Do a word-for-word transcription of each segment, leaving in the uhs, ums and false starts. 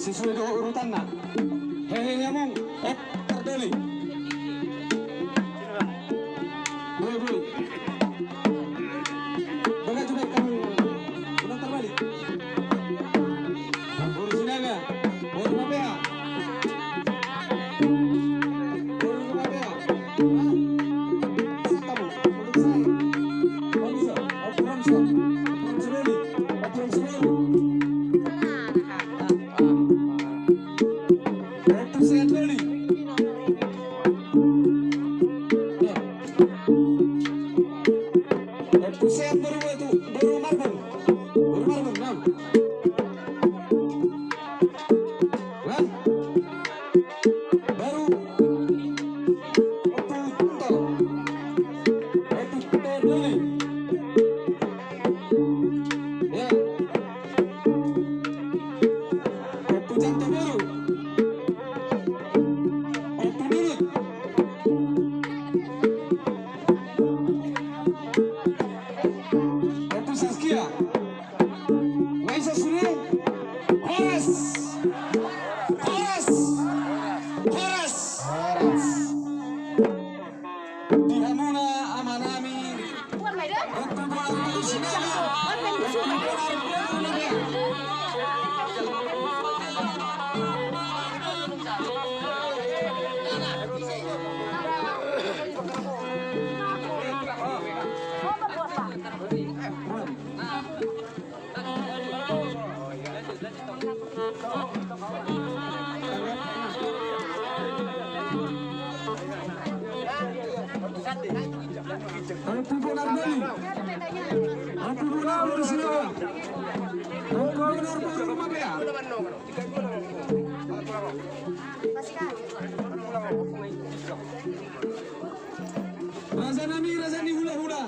Sesuai do urutanna. Hehe, amang. Eh, tardoli. Boi, boi. Baga juga kamu. Ulang tarbalik. Boru Sinaga. Boru Mapea. Boru Mapea. Hah? Satamu. Boru Sai. Boru Sa. Boru Sa. Boru Sa. Boru Sa. Boru Sa. Boru Sa. Boru Sa. Boru Marbun. Boru Marbun, nah. Nah. Boru. Boru Punto. Boru Punto dulu. Ya. Ompu Janto boru. Ompu Nunut. Ompu Saskia. Maisa sude. Horas. Horas. Ompu Bonardoli. Ompu Bonardoli Sinaga. Ompu Bonardoli Rumapea. Raja nami, raja ni hulahula.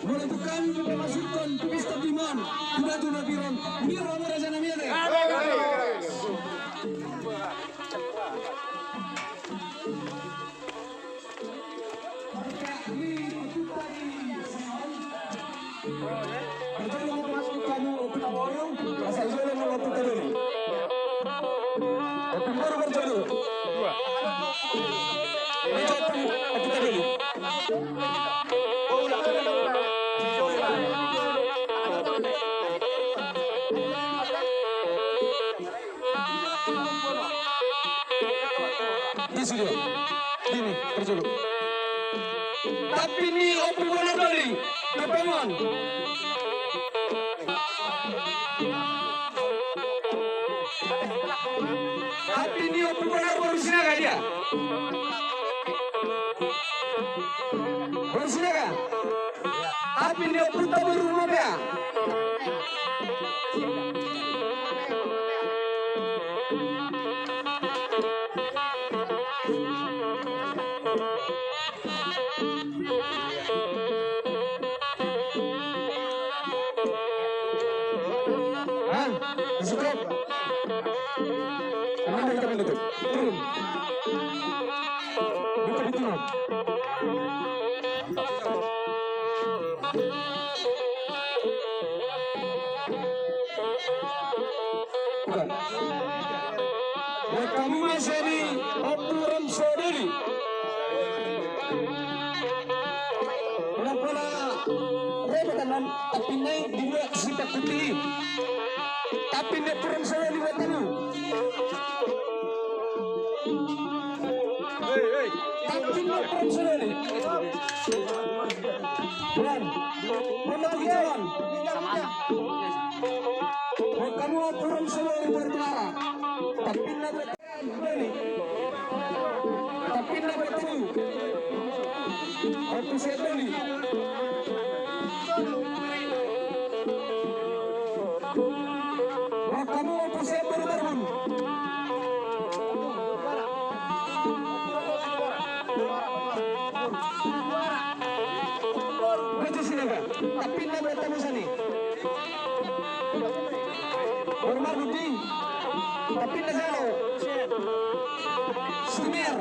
Molo tung hami pe pamasukhon tu pesta pinoan, tu batu na pir on. Buni roha ma raja nami, ate. Di sude. Dini, parjolo. Tapi ni Ompu Bonardoli, Tapangon. Tapi ni Ompu Bonar boru Sinaga dia. Boru Sinaga. Tapi ni Ompu Taboru Rumapea. Hah? Masuk, Bro. Mana kita main itu? Turun. Buka pintu, Bro. Bukan. Buat kamu masih di Ompu Ram Sodoli. Pola-pola reba tanan, tapi nai dibuat si pakuti. Tapi dia Ram Sodoli buat kamu. Tapi dia Ram Sodoli. Tuan, mana tujuan? Buat kamu Ram Sodoli berdoa. Tapi nai Tapi na bertemu. Ompu Siadoli. Makamu Ompu Siadoli Barbun. Baca Sinaga. Tapi na bertemu sani. Boru Marbudi. Tapi na jalo. Sumer.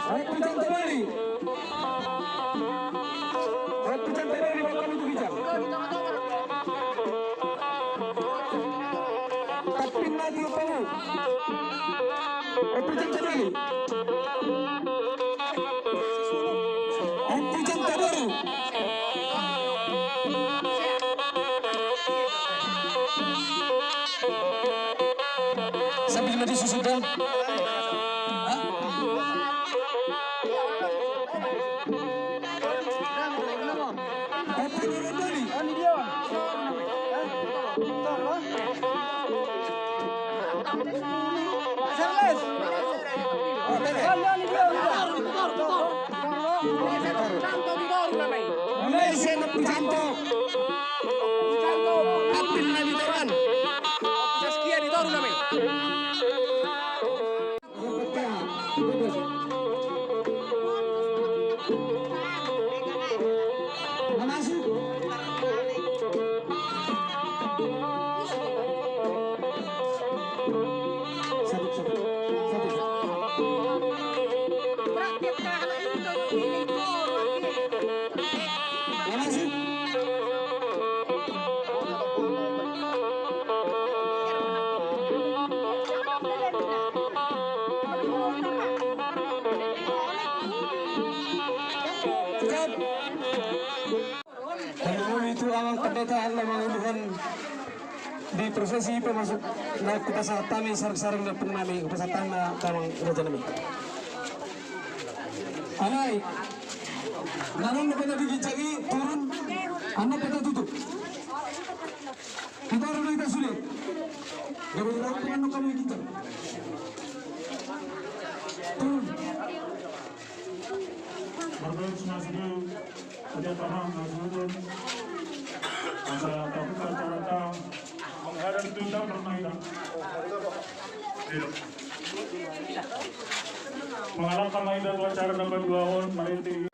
Ompu Janto Bali. Ompu Janto Bali, buat kamu tujuan. Tapi na di Ompu Janto Bali. Ompu Janto Bali. Sambil mandi susu dong. Hah? Ompu Nurudoli. Charles. Mulai sian Ompu Janto. Apil na di toru an. Saskia di toru na me. Sahat na manguluhon di prosesi pamasuk na hupasahat hami sarang-sarang ni ompung nami, hupasahat hami ma damang raja nami. Alai, na nang na peta di ginjang i turun, annon peta tutup. Hita ro do hita sude. Gabe ro do annon hami ginjang. Turun. Mardohot ma sude. Jadi apa, Bang? Langsung turun. Asa tabuka acara ta. Menghadap tu ta, pernah ida. Iya. Mangalangka ma ida tu acara na paduahon, marende.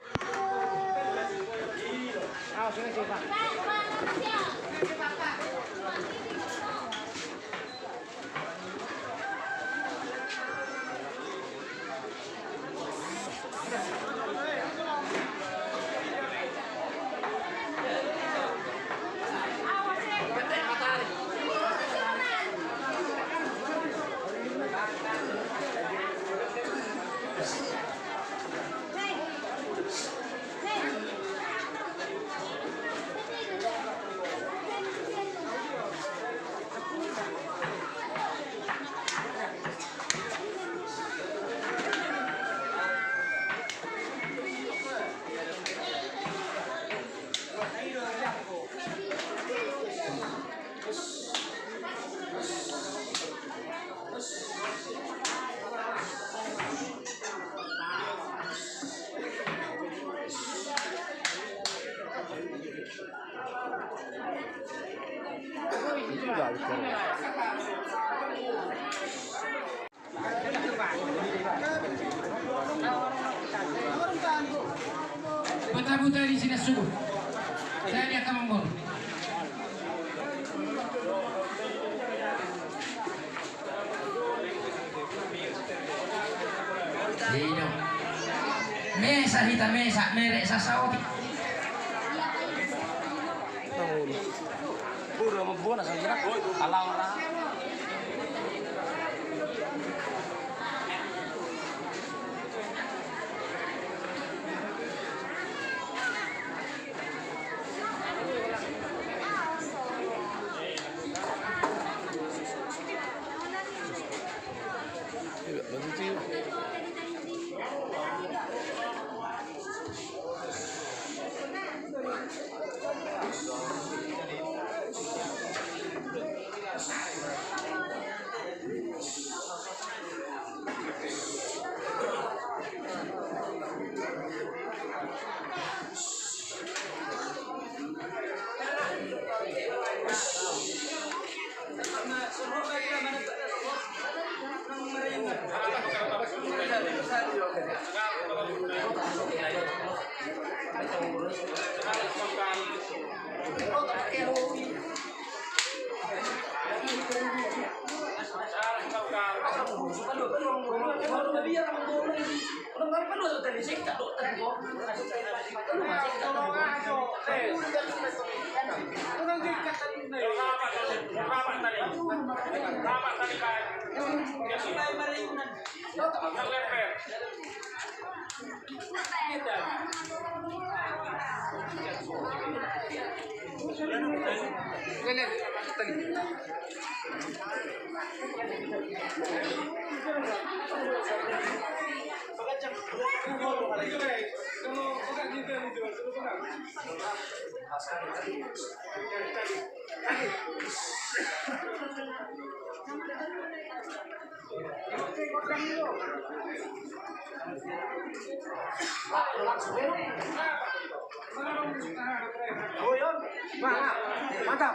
Buta-buta di sini subuh. Saya dia kamang bor. Iya. Mesa hita mesa merek sasaoti. Udah mau bona saya kira. Alang lah. Mantap.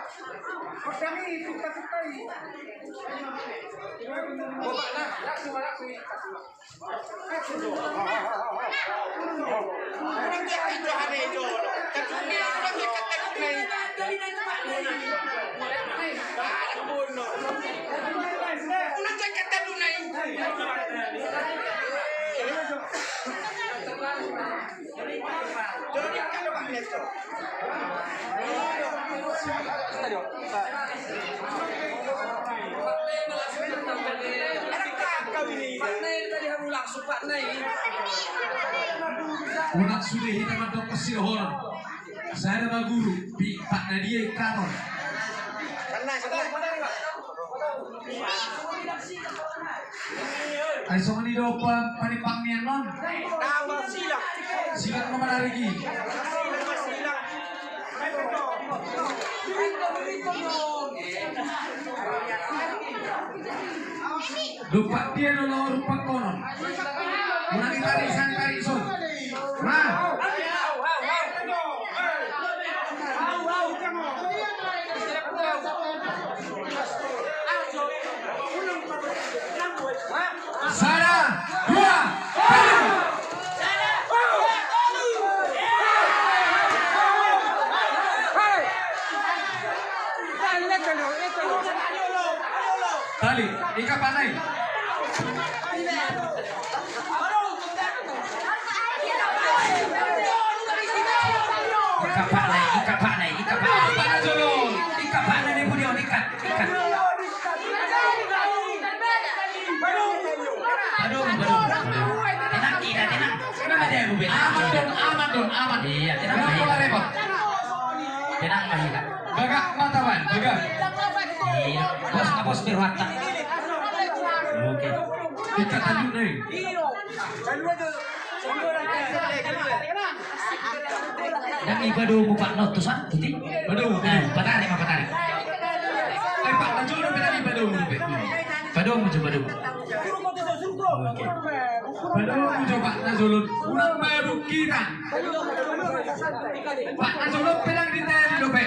Unang sude hita mandok kasirohonan. Sada ma guru, pi-, Pak Nadia Ikaton. Ai songon i do pa-, panimpang ni annon. Silang ma manarigi. Dompak dia do laho rumpang konon. Unang ditarik, sai ditarik ison. Ma. Sada, dua, tolu. Tali, ikat panai. Ikat panai, ikat panai, ikat panai. Ikat panai jolo, ikat panai ni budi on, ikat, ikat. Padomu, padomu, padomu. Tenang, kita tenang. Tenang aja, Bu. Aman don, aman don, aman. Iya, tenang. Tenang, tenang. Tenang, Pak. Bagak ma taban, bagak. Iya, bos, bos, berwatak. Oke. Ikat tanduk nih. Dang i padomu, Pak, no, tu san, tuti. Padomu, padomu. Patarik ma, patarik. Eh, Pak, na jolo pe dang i padomu, Pak. Padomu, coba padomu. Oke. Padomu, coba, na jolo. Unang baru kita. Pak, na jolo pe dang diteli dope.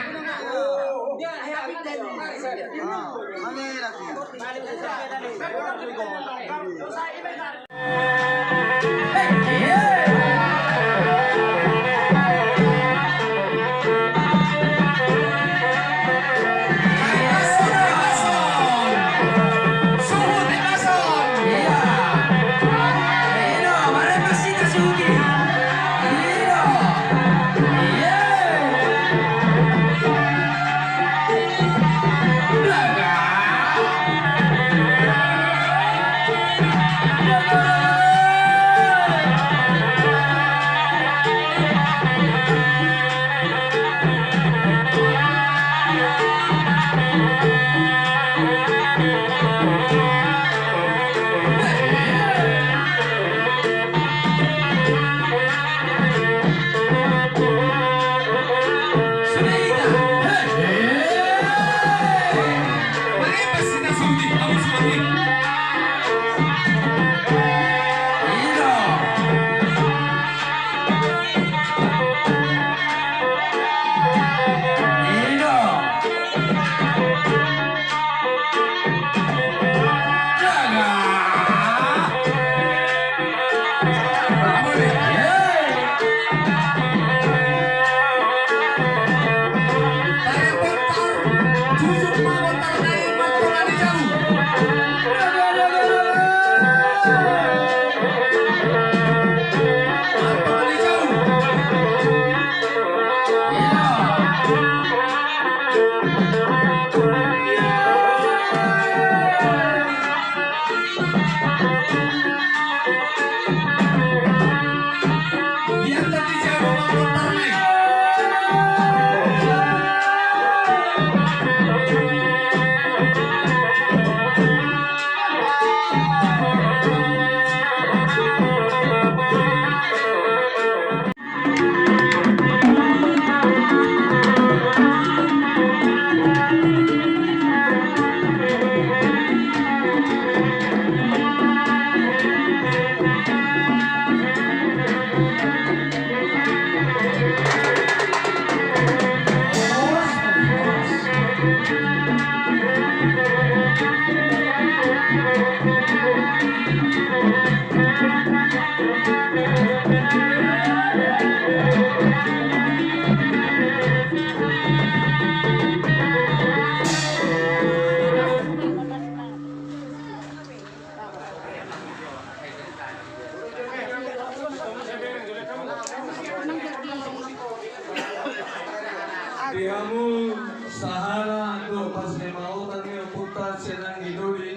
Di hamu sahala dohot pansalelon ni ompunta sian Anggi Doli,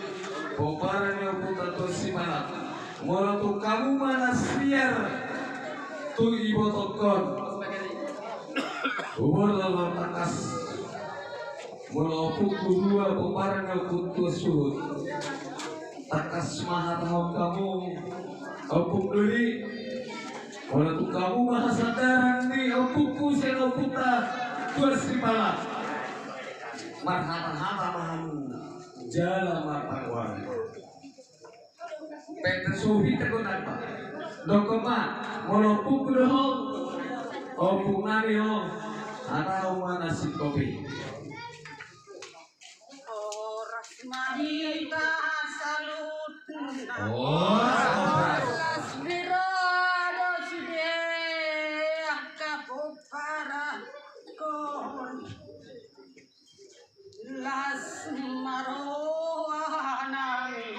pomparan ni ompunta Tondi Simanap. Molo tung hamu manasiar tu ibotongkon. Huborhat ma tangkas. Molo ompungku dua pomparan ni ompunta suhut, tangkas ma hatahon hamu, ompung doli. Molo tung hamu ma hasandaran ni ompungku sian ompunta Tuan Sipala, marhatahata ma hamu jala marpangomoan. Pete suhi tegunan ma. Dokkon ma, molo ompungku do ho, ompung nami ho, hatahon ma na singkop i. Horas ma di hita saluhutna. Horas, horas. Las ni roha do sude angka pomparanhon. Las ma rohanami.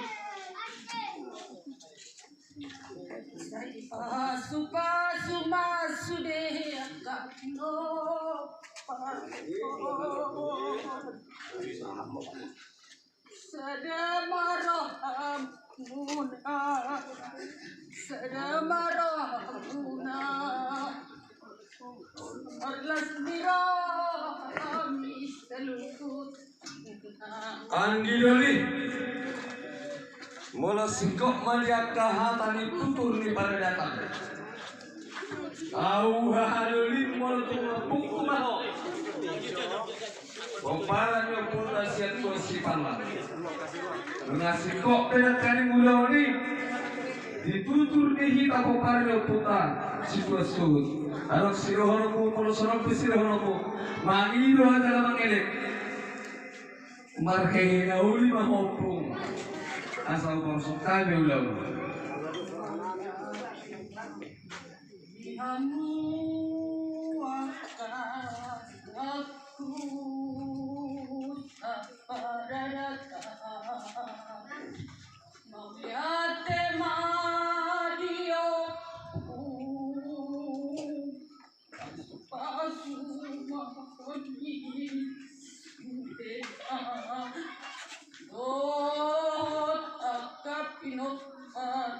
Sai pasupasu ma sude angka pinompar. Sada ma rohamuna, sada ma rohamuna. Las ni roha hami saluhutna. Anggi doli. Molo singkop ma di angka hata ni tutur ni paradaton, ahu haha doli, molo tung ompungku ma ho, pomparan ni ompunta sian Tuan Sipala. Nunga singkop pe nangkaning ulaon i di tutur ni hita pomparan ni ompunta si Tuan Suhut. Adong sidohononmu, molo so adong pe sidohononmu, mangido aja na mangelek. Marhehe na uli ma ho ompung, asa hupasahat hami ulaon. Di hamu angka anakku saparadaton, mauliate ma di ompu. Pasupasu ma ho di sude dohot angka pinompar.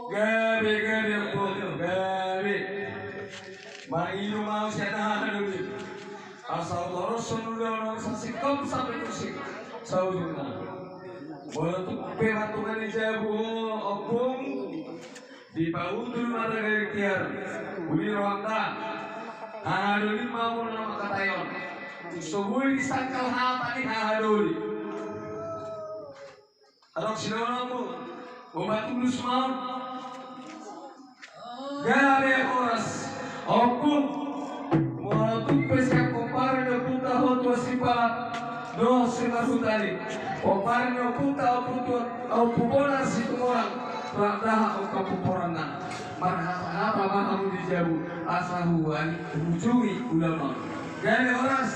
Gabe, gabe, ompung, gabe. Mangido ma ahu sian haha doli, asa hutoroshon ulaon on sasingkop sampe tu si saujungna. Molo tung pe martua ni jabu ho, ompung, dipaundul ma raja di tiar. Uli rohanta, haha doli ma molo na mangkatai on. Tung so boi disangkal hata ni haha doli. Adong sidohononmu, obat tulus ma on. Gabe, horas. Ompung, molo tung pe sian pomparan ni ompunta ho Tuan Sipalan dohot Simarhutani, pomparan ni ompunta Ompu Tuan, Ompu Bonar Situmorang, rap dohot angka pomparanna, marhatahata ma hamu di jabu asa huujungi ulaon on. Gabe, horas.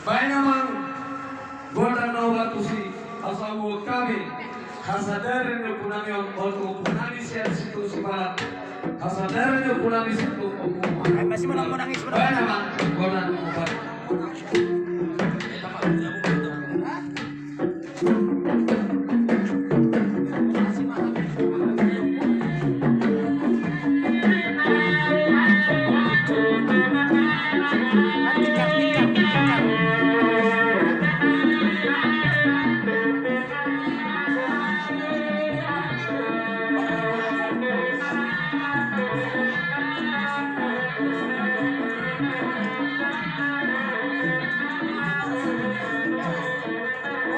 Baen amang gondang na opat tusi, asa huboan hami hasandaran ni ompu nami on, on tu ompu nami sian Situmorang. Hasandaran ni ompu nami sian Situmorang. Baen amang gondang na opat.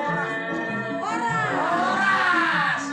Horas! Horas! Horas!